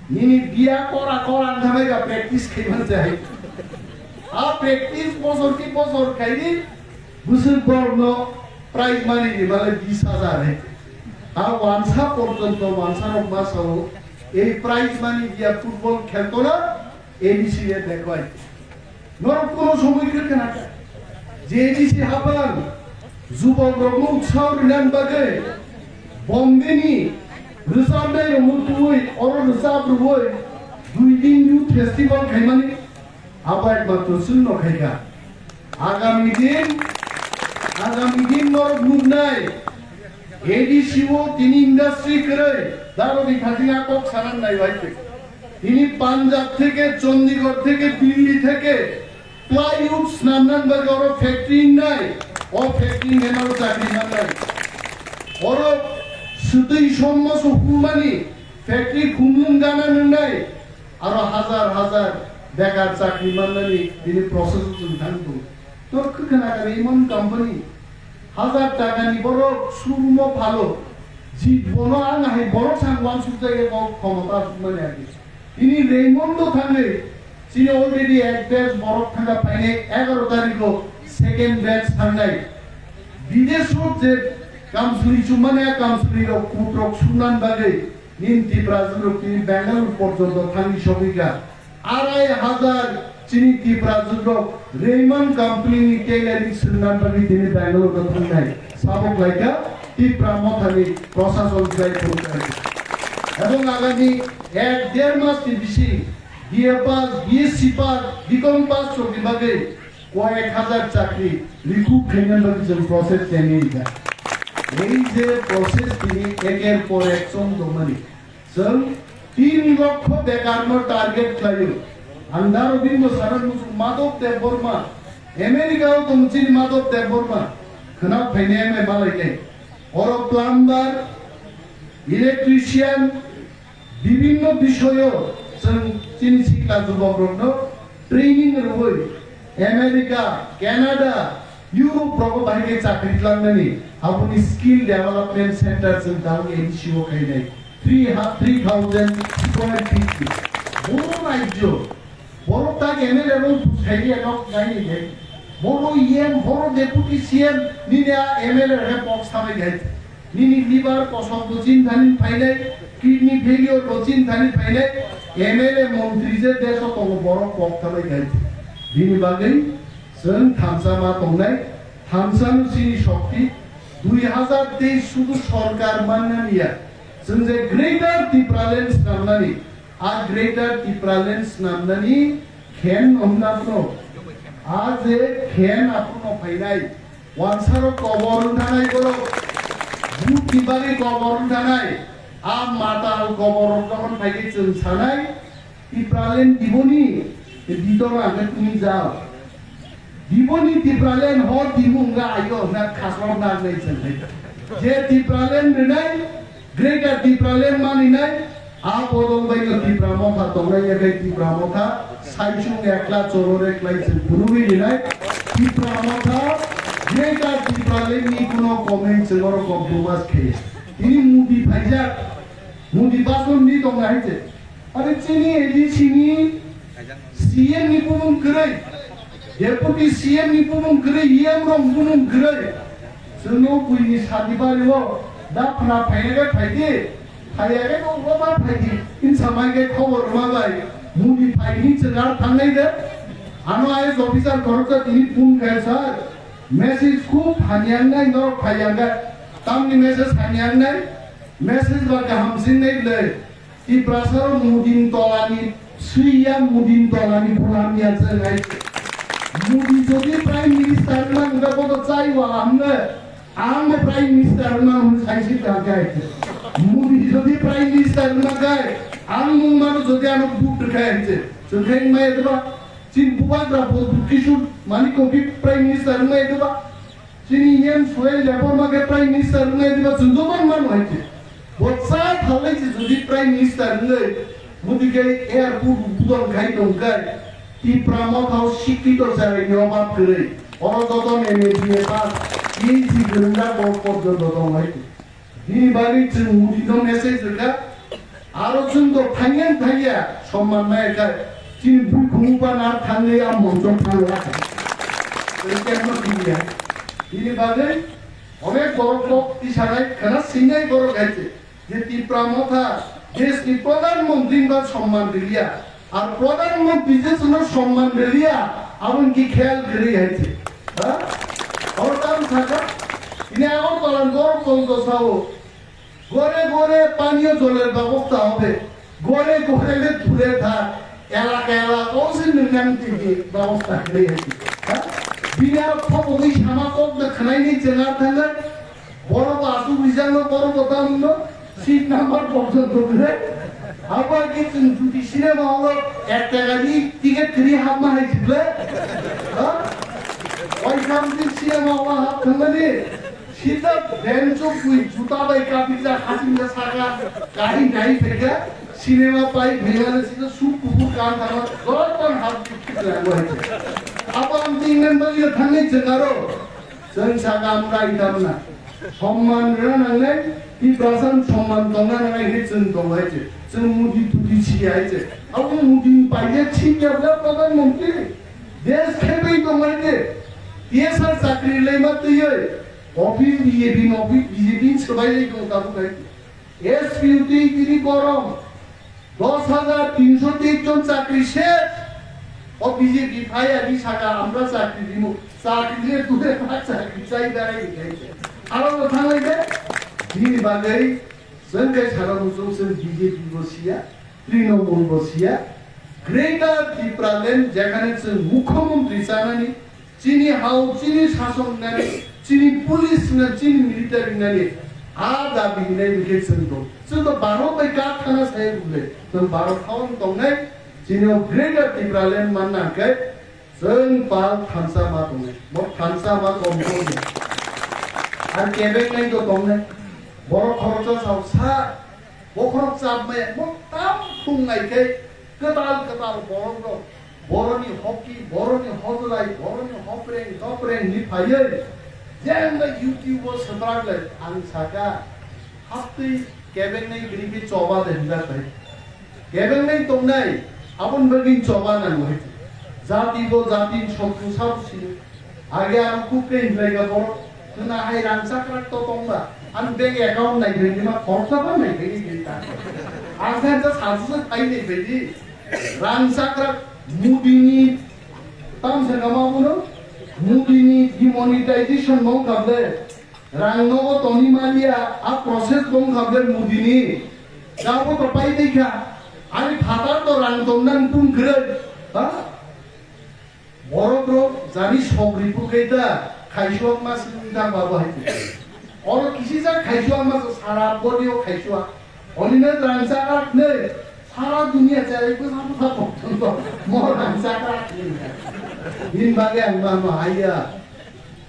Nini biya kora kora wngkha bai ba practice khai man se hai. A practice bosor ki bosor khai di, bwswk borokno prize money ni bale bis hajar hai. A wansa porjonto wansa rok ma sao, ei prize money biya football khelto na, A D C e dekhwai. Norok kono somoi khe khna kha. J D C hapang jubok rokno utsaho rinani bagwi Bombay ni rwchapnai rokno tubui oro rwchap rwui dui din youth festival khaimani abo ekmatro chwngno khaikha. Agami din, agami din norok nuknai A D C o tini industry kwrwi daro di thajing a kok sanan nai bai. Tini Punjab theke, Chandigarh theke, Delhi theke plywood snamnani bagwi oro factory wngnai, o factory wngnai oro chakri mannai. Oro swtwi sommo so humani factory khumlwng gana nwngnai, aro hajar hajar bekar chakri mannani bini process o chwng thang tongo. Tor khwkhwna kari imon company hajar taka ni borok showroom o phalo, ji bono ang hai borok sang wansuk jagwi kok khomota asukmani agi. Ini Raymond o thangwi chini already ek batch borok thangka phainai, egaroh tarikh o second batch thangnai. Bidesh o je kamsli chumani a kamsli rok kut rok sumnan bagwi nini Tiprajwk rok tini Bangalore porjonto thangwi sogwikha. Arai hajar chini Tiprajwk rok Raymond company ni tailoring swrwngna bagwi tini Bangalore o thangnai. Sabo khlaikha Tipra Mothani prosason khlai phuru kari. Ebong agami ek der mas ni bising B A pass, B S C pass, B Com pass rok ni bagwi koyek hajar chakri recruit khaina bagwi chwng process chengwi rikha. Ei je process tini eker por ek chong tongmani, chwng tin lokho bekarno target khlaio. Ang daro bini bwsarok muchung Madhav Debbarma, America o tong chini Madhav Debbarma, khwna phainai M A malai nai. Oro plumber, electrician, bibinno bisoyo chwng chini sikla jubokrokno training rwui America, Canada, Europe rogo bahai khe chakri tlangnani aboni skill development center chwng tabuk A D C o khainai three ha-, three thousand square feet ni. Bono rajyo Borok tak M L A rok bwsai ya nok nai ni de. Boro E M, boro deputy C M, nini a M L A rok pok samai gai. Nini liver kosok bo chin thani phainai, kidney failure bo chin thani phainai, M L A montri je deso tongo borok pok samai gai. Bini bagwi chwng thansa ma tongnai, thansa no chini shokti, dui hazar teis sudu sorkar manna niya. Chwng je Greater Tipraland swnamnani, a Greater Tipraland swnamnani khen hwnna phano, a je khen aphano phainai, wansaro kobor wngthanai borok, bhut ni bagwi kobor wngthanai, a matal kobor rok jokhon phaikhe chwng sanai, Tipraland diboni, didor ang khe tumi jao. Diboni Tipraland ho dimu wngkha ayo hwnna khasrok nang nai chwng hai. Je Tipraland rinai, Greater Tipraland maninai, a bodol bai no Tipra Motha tongnai ya khe Tipra Motha, saichung ekla choror eklai chwng phunugwi rinai, Tipra Motha, Greater Tipraland ni kuno comment chwng oro compromise khe. Tini Modi phaijak, Modi bason ni tong hai se. Are chini A D C ni C M ni bumung kwrwi, Deputy C M ni bumung kwrwi, E M rok bumung kwrwi. Chwngno buini sadi bari o da phna phaina khe phaidi, phaiya khe kok ma phaidi. Insa mai khe khobor rwma bai Modi phaini chwng ar thangnai de. Ano I A S officer khoroksa tini phone khe sir. Message khub hamya wngnai norok phaiya khe. Tamni message hamya wngnai? Message ba kaham singnai bwle. Tiprasa rok Modi ni tola ni swiya, Modi ni tola ni bulam ya chwng hai. Modi jodi Prime Minister wngma hwnkhe bodo chai wala hwnkhe ang bo Prime Minister wngma hwnwi sai si ta khe hai. Modi jodi Prime Minister wngma khe ang mung mano jodi ano vote rwkha hai se. Chwng khe wngma ya diba? Chini bubagra bo Kishore Manik Koki Prime Minister wngma ya diba? Chini E M Suhail Debbarma khe Prime Minister wngnai diba chwng doban mano hai khe. Bo cha thalai se jodi Prime Minister wngwi Modi khe airport udon khai tong khe Tipra Motha o sikito chwraini obab kwrwi. Oro joto M A B A pass, P H D kwrwngjak bo porjonto tong hai khe. Bini bagwi chwng Modi no message rwkha, aro chwng to thangya thangya somman nai kha, chini bui khungo ba nar thangwi a monchong thangla kha. Tei kemno thangya. Bini bagwi onek borok kok tisanai khana sinai borok hai se, je Tipra Motha desh ni Pradhan Mantri ba somman rwliya. Ar Pradhan Mantri je chwngno somman rwliya, aboni ki khayal kwrwi hai se. Ha? Oro tam sakha, ini Agartala ni borok tong to sao, "Gore gore paniyo joler babosta hobe, gore gore le dhure thak, elaka elaka o se nwngnani tini babosta kwrwi hai se." Ha? Bini aro khobogwi sama kok da khwnaini chwng ar thangkha. Borok bo aswk rijak no, borok bo tamo no, seat number porjonto kwrwi. Abo hai khe chwng jodi cinema hall o ek taka ni ticket kwrwi hapma hai se bwle. Ha? Waisa bwtwi cinema hall o hap thangmani, sida bench o bui juta bai kapijak, hasingcha saka, kahai nai phaikha, cinema pai phaimani sida suk kuphur kan thangma, joto hap thangma hai se. Abo ang England bai thangnai chwng aro. Chwng sakha amra itamna. Somman rwna nangnai, Tiprasa ni somman tongna nangnai khe chwng tong hai se. Chwng mudi tudi si hai se. Abo mudi ni paijak si kya bla Pradhan Mantri. Desh khe bai tong hai se. T S R chakri laima twiwi. Office B J P ni office B J P ni swbai lai tong tabuk hai se. S P U twi tini borom dos hajar tinsho teis jon chakri ses. O B J P phai ani saka amra chakri rimo. Chakri le dure ba chakri chai berai ni khai se. Aro bo thanglai de. Bini bagwi chwng kai sara muchung chwng B J P bo siya, Trinamool bo siya. Greater Tipraland jekhane chwng mukhyamantri chanani, chini hao, chini sason wngnani, chini police wngnani, chini military wngnani, a dabi wngnai bikhe chwng tong. Chwng to Bharat bai kak thana sai bwle, chwng Bharat hao tongnai, chini o Greater Tipraland manna khe chwng pal thansa ma tongnai. Bo thansa ma kom tongnai. Ar kebeng nai to tongnai. Borok khoroksa sao sa, bokhorok chap maya, mo tam thung nai khe kwtal kwtal borok rok. Boroni hoki, boroni hojlai, boroni hopreng, topreng ni phaiwi. Jengba YouTube o swprak lai, ang saka, haptwi kebengnai kwrwi khe choba de hwnjak bai. Kebengnai tongnai, aboni bagwi choba nango hai. Jati bo jati ni sotru sabo sini. Age ang kuk khe hinlai ga borok. Khwna hai rang chakrak to tongba. Ang bank account nai khe ma khoroksa ba nai khe ni ta. Ang sa sa sa sa thai nai khe ni. Rang chakrak Modi ni tam se kama bono. Modi ni demonetization no kable. Rang nogo toni maliya, a process bong kha bwle Modi ni. Jabo to pai tei kha. Ani phatar to rang tong nang tung kwrwi. Ha? Borok rok jani sok ripu khe da, khaiswak ma sing da babo hai. Oro kisi ja khaiswak ma sara body o khaiswak. Oni na rang sa ak ne. Sara dunia chai bwsa bwsa koktwma morang chakra khe. Hini bagwi ang ma ma haiya.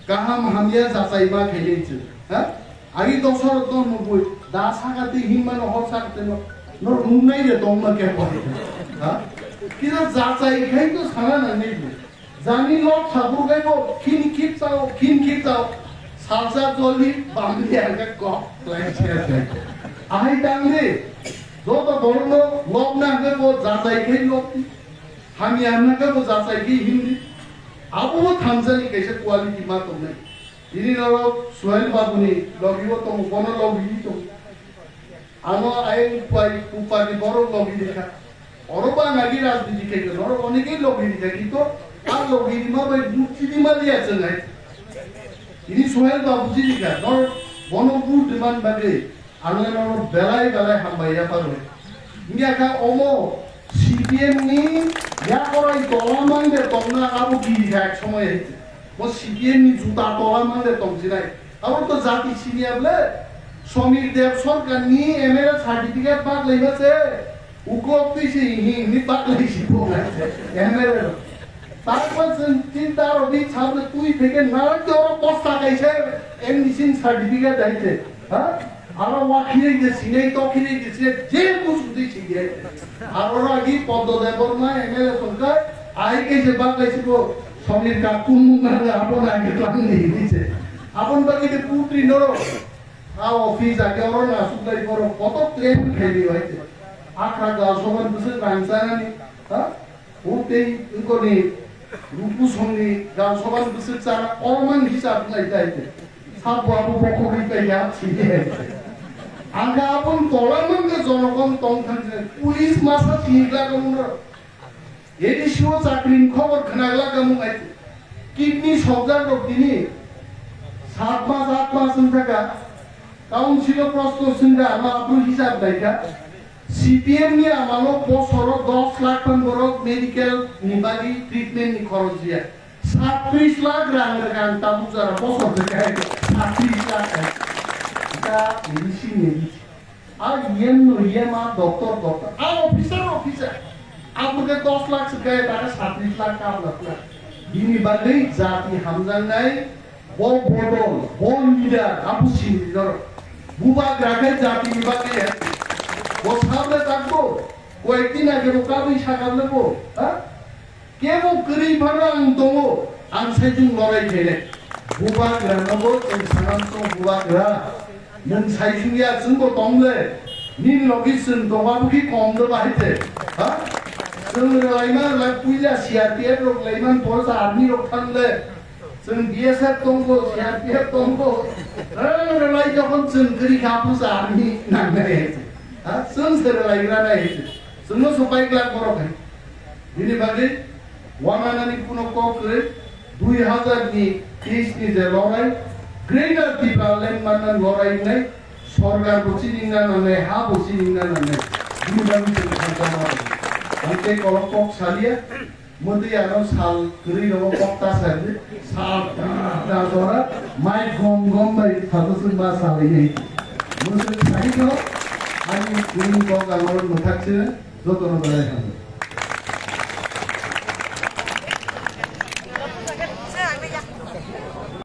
Kaham hamya jachai ma khainai chwng. Ha? Agi dosor don mubui da saka twi himma no hor saka twi no. No nungnai de tong ma khe ko. Ha? Kira jachai khai to sana na nei. Jani lok sabur gai bo khin khip chao, khin khip chao. Salsa joli bamli aga kok lai se se. Ahai dang de. Joto borok no lok na hwnkhe bo jachai khai lok di. Hamya hwnkhe bo jachai khai him di. Abo bo thansa ni kaisa quality ma tongnai. Ini norok Suhail Babu ni logi o tongo, bono logi di tongo. Ano ayang upai, upadi borok logi rikha. Oro ba nagi rajniti khe norok onegei logi rikha, kintu a logi rima bai bujidi ma liya chwng hai. Ini Suhail ba bujidi kha, nor bono bu diman bagwi ang le nono belai belai hambai ya paro. Wngya kha omo C P M ni yakorai tola mangde tongna abo giri kha ek somoy hai. Bo C P M ni juta tola mangde tongsinai. Abo to jati siniya ble. Somir Deb Sarkar ni M L A certificate bak lai ma se. Uklok twi se hi ni bak lai si bo nai se. M L A. Tarpor chwng chinta rok ni sabne twi phege narak de oro bosta kaisa M D C ni certificate dai se. Ha? Aro wa khirei de sinai, to khirei de sinai, je busu de sinai. Aro agi Poddo Debbarma M L A songkha, ai ke je bak lai sibo, Samir ka kun mung na abo na ke tlang ni ni se. Abon bagi de putri noro. A office ake oro na suklai boro koto claim khaini wai se. Akha ga soban busu rang sana ni, ha? Utei wngkoni rukusongni gal soban bwswk chana orman hisab wngkha ite ite. Sabo abo bokhogwi kaiya sidi hai. Ang khe aboni tola mangkhe jonogon tong thang se police masa sini glak wngno. A D C o chakrini khobor khna glak wngkha mung hai. Kidney sokjak rok tini sat mas aat mas wngkha ka. Council o prosto swngkha ama aboni hisab naikha. C P M ni amalo bosoro dos lakh phan borok medical ni bagwi treatment ni khorok diya. Satris lakh rang rwkha ang tabuk jora bosor rwkha satris lakh hai. Ita medicine medicine. A E M no E M a doctor doctor. A officer officer. Abukhe dos lakh swkha tara satris lakh kam lakha. Bini bagwi jati hamjaknai. Bo bodol, bo leader, abo sini leader. Bubagra khe jati ni bagwi hai. Bo sabda takbo, koyekdin age bo kabui sakal bo, ha? Kebo kwrwi phano ang tongo, ang saichung lorai khainai. Bubagra no bo chwng sanam song bubagra. Nwng saichung ya chwng bo tong le, nini logi chwng tong abo ki kom do bahai te, ha? Chwng rwlaima rwlai puila C R P F rok rwlaiman pore sa army rok thang le. Chwng B S F tongo, C R P F tongo. Rwlai jokhon chwng kwrwi kha, pusa army nangnai hai se. Ha? Chwng se rwlaigra nai hai se. Chwngno swpai glak borok hai. Bini bagwi wananani kuno kok kwrwi dui hazar ni teis ni je lorai, Greater Tipraland manna lorai wngnai, sorkar bo chini wngna nangnai, ha bo chini wngna nangnai. Bini bagwi chwng kha jama rw. Ang tei kolok kok salia. Mwtwi ano sal kwrwi rogo kokta sa di, sal da jora, mai gom gom bai thataswk ma salai nai. Mwswk sai no, ani kwrwi kok ang oro mwthak se, jotono belai hambai.